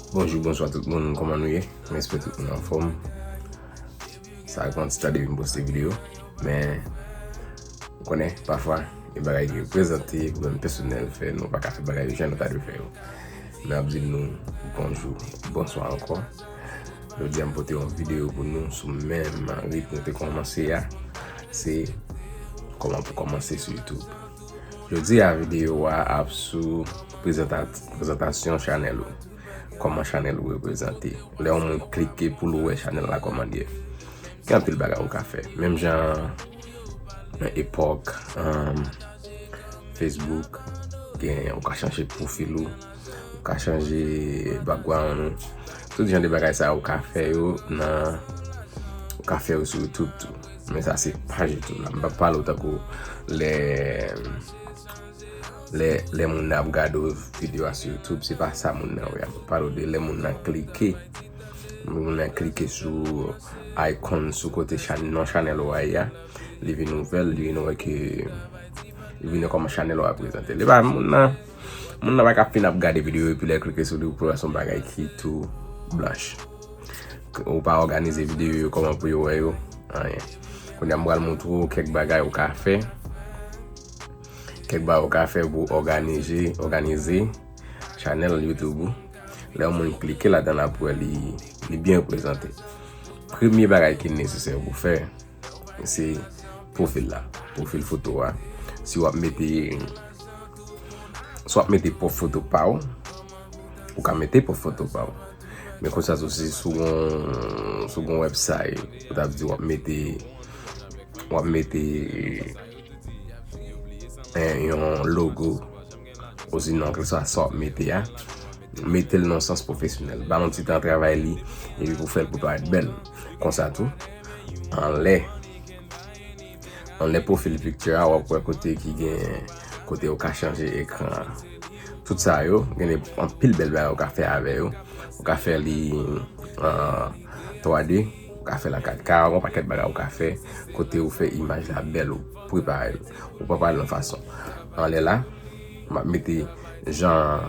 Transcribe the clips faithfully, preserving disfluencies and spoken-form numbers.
Bonjou, bonswa tout moun, kòman nou ye? Mwen espere tout moun anfòm. Sa fè yon ti tan depi m poste videyo, men ou konnen, pafwa, gen bagay ki reprezante pwoblèm pèsonèl fè nou pa ka fè bagay yo jan nou ta dwe fè yo. Men ap di nou bonjou, bonswa ankò. Jodi a m pote yon videyo pou nou sou menm ritm nou te kòmanse a. Se kòman pou kòmanse sou YouTube. Jodi a videyo a ap sou prezanta-, prezantasyon chanèl ou. Kòman chanèl ou reprezante. Lè yon moun klike pou l wè chanèl la kòman l ye. Gen anpil bagay ou ka fè. Menm jan nan epòk, um, Facebook, gen, ou ka chanje pwofil ou, ou ka chanje background ou. Tout jan de bagay sa ou ka fè yo nan, ou ka fè yo sou YouTube tou. Men sa se paj YouTube la. M p ap pale w tankou lè, lè, lè moun nan ap gade w videyo a sou YouTube, se pa sa moun nan wè a. M ap pale w de lè moun nan klike. Moun nan klike sou icon sou kote chan-, non chanèl ou a ye a. Li vin ouvè l, li vin wè ke, li vin wè kòman chanèl ou a prezante. Li pa moun nan, moun nan pa ka fin ap gade videyo epi lè klike sou li, ou pou wè se yon bagay ki tou blanch. Ou pa òganize videyo yo kòman pou yo wè yo, anyen. Kounye a m pral montre w kèk bagay ou ka fè. Kèk bagay ou ka fè pou òganize, òganize chanèl YouTube ou. Lè yon moun klike ladan l ap wè li, li byen reprezante. Premye bagay ki nesesè pou fè, se pwofil la, pwofil foto a. Si w ap mete, si w ap mete pwòp foto pa w, ou ka mete pòt foto pa w. Men konsa tou si sou yon, sou yon website, ou t ap di w ap mete, w ap mete, eh, yon logo, osinon kèlkeswa sa w ap mete a, mete l nan sans pwofesyonèl. Ba l yon ti tan travay li, epi pou fè l pou parèt bèl. Konsa tou, anlè, anlè pwofil picture a, w ap wè kote ki gen, kote ou ka chanje ekran an. Tout sa yo, gen de, anpil bèl bagay ou ka fè avè yo. Ou ka fè li an twa D, ou ka fè l an kat K, yon pakèt bagay ou ka fè, kote ou fè imaj la bèl, ou prepare l, ou prepare l yon fason. Anlè la, m ap mete jan,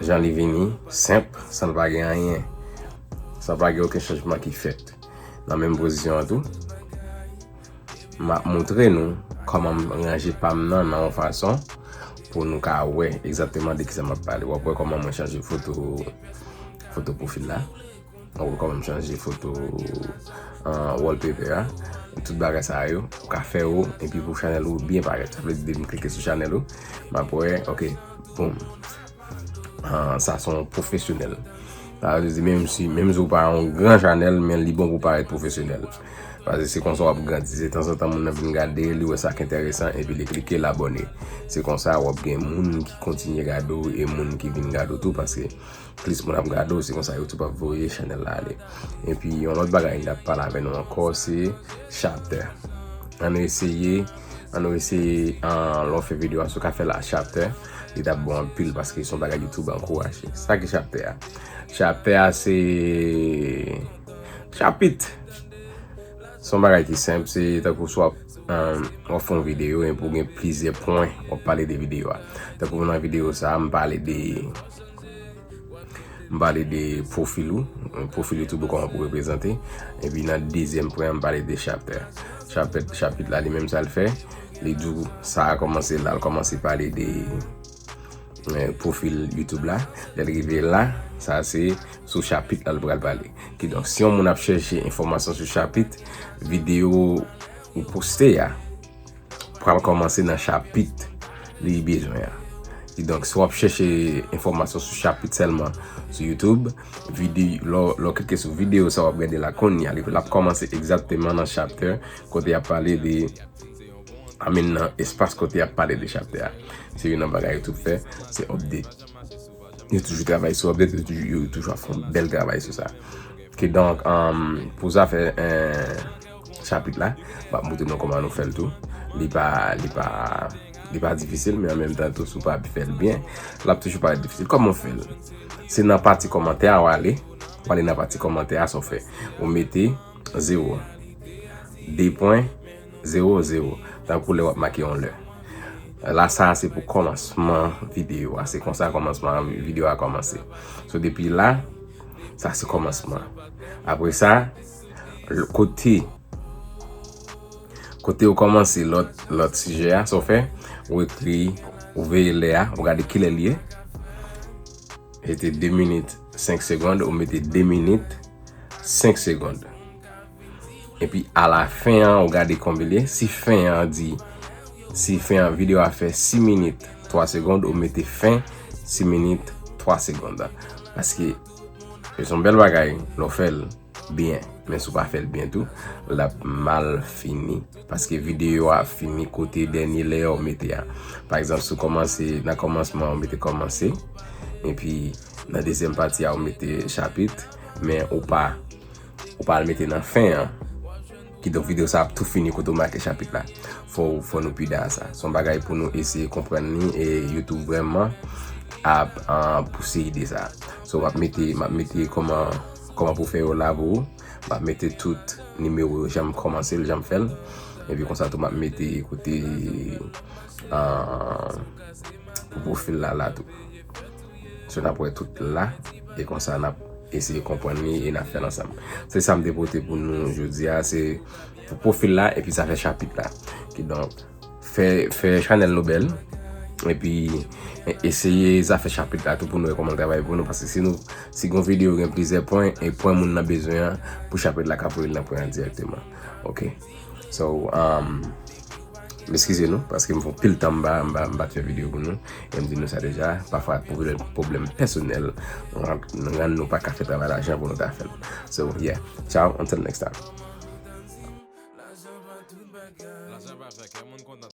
jan li vini, senp, san l pa gen anyen, san pa gen okenn chanjman ki fèt. Nan menm pozisyon an tou, m ap montre nou kòman m ranje pa m nan, nan yon fason pou nou ka wè egzakteman de kisa m ap pale. W ap wè kòman mwen chanje foto, foto pwofil la. W ap wè kòman m chanje foto, ah, wallpaper a. Tout bagay sa yo, ou ka fè yo, epi pou chanèl ou byen parèt. Sa vle di, depi m klike sou chanèl ou, m ap wè, ok, boom. Ah, sa se yon pwofesyonèl. Sa vle di, menm si, menm si w pa yon gran chanèl, men li bon pou parèt pwofesyonèl. Paske se konsa w ap grandi. Se tanzantan moun nan vin gade, li wè sa k enteresan, epi li klike, l abòne. Se konsa w ap gen moun ki kontinye gade w e moun ki vin gade w tou, paske plis moun ap gade w, se konsa YouTube ap voye chanèl la ale. Epi, yon lòt bagay m t ap pale avè nou ankò, se chapter. Ann eseye, ann eseye, ah, lè w fè videyo a, si w ka fè l a chapter, li t ap bon anpil, paske se yon bagay YouTube ankouraje. Sa ki chapter a? Chapter a se chapit. Se yon bagay ki senp, se tankou si w ap, um, w ap fè yon videyo, epi w gen plizyè pwen w ap pale de videyo a. Tankou nan videyo sa a, m pale de, m pale de pwofil ou, pwofil YouTube ou, kòman pou reprezante. Epi nan dezyèm pwen an, m pale de chapter. Chapit, chapit la, li menm sa l fè, li di w sa a kòmanse la, l kòmanse pale de, eh, pwofil YouTube la. Lè l rive la, sa se sou chapit la l pral pale. Kidonk, si yon moun ap chèche enfòmasyon sou chapit, videyo ou poste a pral kòmanse nan chapit li bezwen an. Kidonk, si w ap chèche enfòmasyon sou chapit sèlman sou YouTube, videyo, lè w, lè w klike sou videyo sa w ap gade la kounye a, li, l ap kòmanse egzakteman nan chapter kote y ap pale de, I mean, nan espas kote y ap pale de chapter a. Se youn nan bagay YouTube fè, se update. Yo toujou travay sou update, yo toujou, yo toujou ap fè yon bèl travay sou sa. Kidonk, um, pou zafè, eh, chapit la, m ap montre nou kòman nou fè l tou. Li pa, li pa, li pa difisil, men an menm tan tou, si w pa fè l byen, l ap toujou parèt difisil. Kòman w fè l? Se nan pati kòmantè a w ale, w ale nan pati kòmantè a, sa w fè. Ou mete zewo, de pwen, zewo, zewo. Tankou lè w ap make yon lè. la sa se pou kòmansman videyo a. Se konsa kòmansman videyo a kòmanse. So depi la, sa se kòmansman. Apre sa, l- kote kote ou kòmanse lòt lòt sijè a, sa w fè, ou ekri, ou veye lè a, ou gade kilè li ye. Se te de minit senk segonn, ou mete de minit senk segonn. Epi alafen an, ou gade konbyen li ye. Si fen an di, si fen an videyo a fè sis minit twa segonn, ou mete fen sis minit twa segonn. Paske se yon bèl bagay lè w fè l byen. Men si w pa fè l byen tou, l ap mal fini. Paske videyo a fini kote dènye lè yo mete a. Pa egzanp, si w kòmanse nan kòmansman, ou mete kòmanse. Epi nan dezyèm pati a, ou mete chapit. Men ou pa, ou pa al mete nan fen an. Kidonk videyo sa ap tou fini kote w make chapit la. Fò, fò nou pida a sa. Se yon bagay pou nou eseye konprann li e YouTube vrèman ap uh, pouse ide sa. So, m ap mete, m ap mete kòman, kòman pou fè yo la pou ou. M ap mete tout nimewo yo, jan m kòmanse l, jan m fè l. Epi konsa tou, m ap mete kote uh, pou pwofil la, la tou. So, n ap wè tout la, e konsa n ap eseye konprann li e n ap fè l ansanm. Se sa m te pote pou nou jodi a, se pou pwofil la, epi zafè chapit la. Kidonk, fè, fè chanèl nou bèl, epi eseye zafè chapit la tou pou nou wè kòman l travay pou nou, paske si nou, si gon videyo gen plizyè pwen, e pwen moun nan bezwen an, pou chapit la ka voye l nan pwen an dirèkteman. Ok. So, um, m eskize nou, paske m fè pil tan m pa, m pa, m pa t fè videyo pou nou, e m di nou sa deja, pafwa pwoblèm, pwoblèm pèsonèl, rann nou pa ka fè travay la jan pou nou ta fè l. So, yeah. Ciao, until next time.